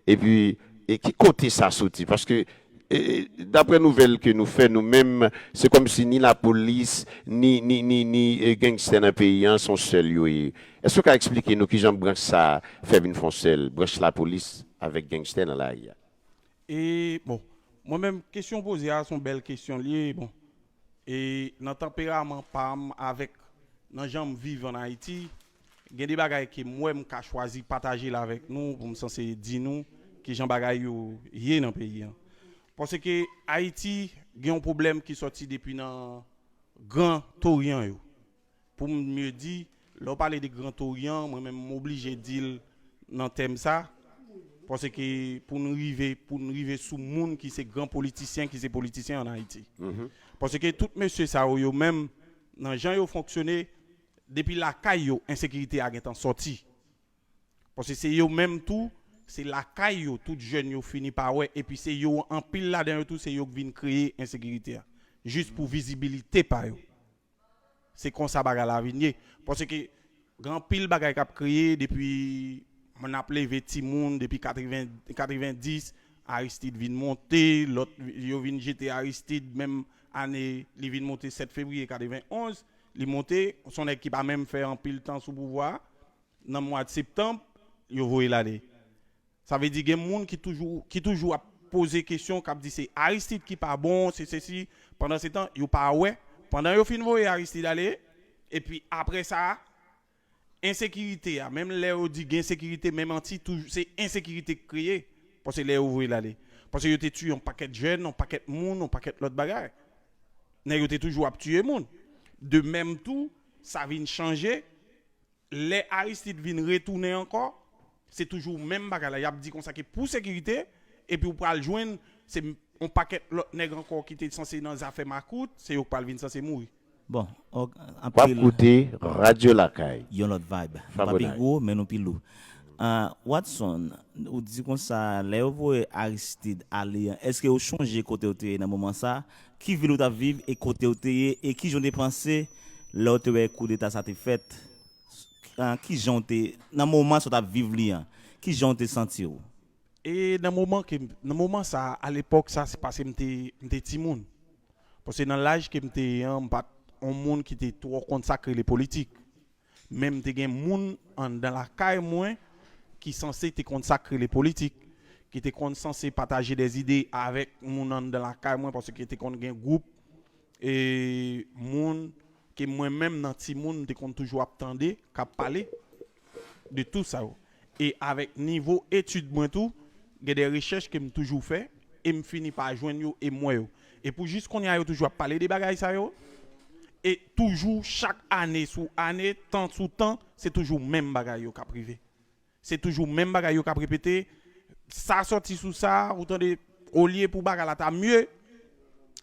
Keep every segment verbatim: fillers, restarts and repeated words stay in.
Epi, e ki kote sa soti? Paske, e, e, daprè nouvèl ke nou fè nou menm, se kòmsi ni lapolis, ni, ni, ni, ni e, gangstè nan peyi an, se yon sèl yo ye. Èske w ka eksplike nou kijan branch sa a fè vin fè yon sèl, branch lapolis avèk gangstè nan lari a? E, bon, mwen menm, kesyon w poze a, se yon bèl kesyon l ye, bon. E nan tanperaman pa m avèk, nan jan m viv ann Ayiti, gen de bagay ke m wè m ka chwazi pataje l avèk nou, pou m sanse di nou kijan bagay yo ye nan peyi an. Paske Ayiti gen yon pwoblèm ki sòti depi nan Gran Toryan yo. Pou m mye di, lè w pale de Gran Toryan, mwen menm m oblije di l nan tèm sa, paske pou n rive, pou n rive sou moun ki se gran politisyen, ki se politisyen ann Ayiti. Paske tout mesye sa yo, yo menm, nan jan yo fonksyone, depi lakay yo, ensekirite a gentan sòti. Paske se yo menm tou, se lakay yo, tout jèn yo fini pa wè, epi se yo, anpil ladan yo tou, se yo k vin kreye ensekirite a. Jis pou vizibilite pa yo. Se konsa bagay la vin ye. Paske gen anpil bagay k ap kreye depi n ap leve timoun, depi katreven, katrevendis, Aristide vin monte, lòt yo vin jete Aristide, menm ane li vin monte sèt fevriye katrevenonz, li monte, se yon nèg ki pa menm fè anpil tan sou pouvwa a, nan mwa septanm, yo voye l ale. Sa vle di gen moun ki toujou, ki toujou ap poze kesyon, k ap di se Aristide ki pa bon, se sesi. Pandan se tan, yo pa wè. Pandan yo fin voye Aristide ale, epi apre sa, ensekirite a, menm lè yo di gen sekirite, menm anti, toujou, se ensekirite k kreye. Paske lè yo voye l ale. Paske yo te tiye yon pakèt jèn, yon pakèt moun, yon pakèt lòt bagay. Nèg yo te toujou ap tiye moun. De menm tou, sa vin chanje. Lè Aristide vin retounen ankò, se toujou menm bagay la. Y ap di konsa ke pou sekirite, epi w pral jwenn, se yon pakèt lòt nèg ankò ki te sanse nan zafè makout, se yo k pral vin sanse mouri. Bon, ok, W ap anpil. Koute Radyo Lakay. Yon lòt vibe. Nou pa Fabonay. Pi gwo, men nou pi lou. Ah, Watson, ou di konsa, lè yo voye Aristide ale an, èske ou chonje kote ou te ye nan moman sa? Ki vil ou t ap viv e kote ou te ye? E kijan ou te panse lè ou te wè koudeta sa te fèt? Ah, kijan ou te, nan moman sa ou t ap viv li an, kijan ou te santi w? E nan moman ke m- nan moman sa, alepòk sa, se paske m te, m te timoun. Paske nan laj ke m te ye an, m pa t yon moun ki te twò konn sa k rele politik. Men m te gen moun anndan lakay mwen ki sanse te konn sa k rele politik, ki te konn sanse pataje dèzide avèk moun anndan lakay mwen, paske te konn gen gwoup e moun ke mwen menm nan timoun, m te konn toujou ap tande k ap pale de tou sa yo. E avèk nivo etid mwen tou, gen de rechèch ke m toujou fè, e m fini pa jwenn yo, e m wè yo. E pou jis kounye a, yo toujou ap pale de bagay sa yo, e toujou, chak ane sou ane, tan sou tan, se toujou menm bagay yo k ap rive. Se toujou menm bagay yo k ap repete. Sa sòti sou sa, ou tande, olye pou bagay la ta mye,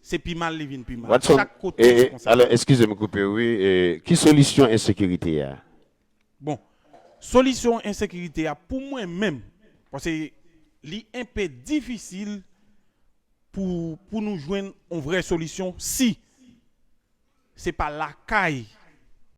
se pi mal li vin pi mal. Watson, Chak kote e, se e, konsa. Alò, eskize m koupe w, wi. E, ki solisyon ensekirite a? Bon, solisyon ensekirite a, pou mwen menm, paske li enpe difisil pou, pou nou jwenn yon vrè solisyon si se pa lakay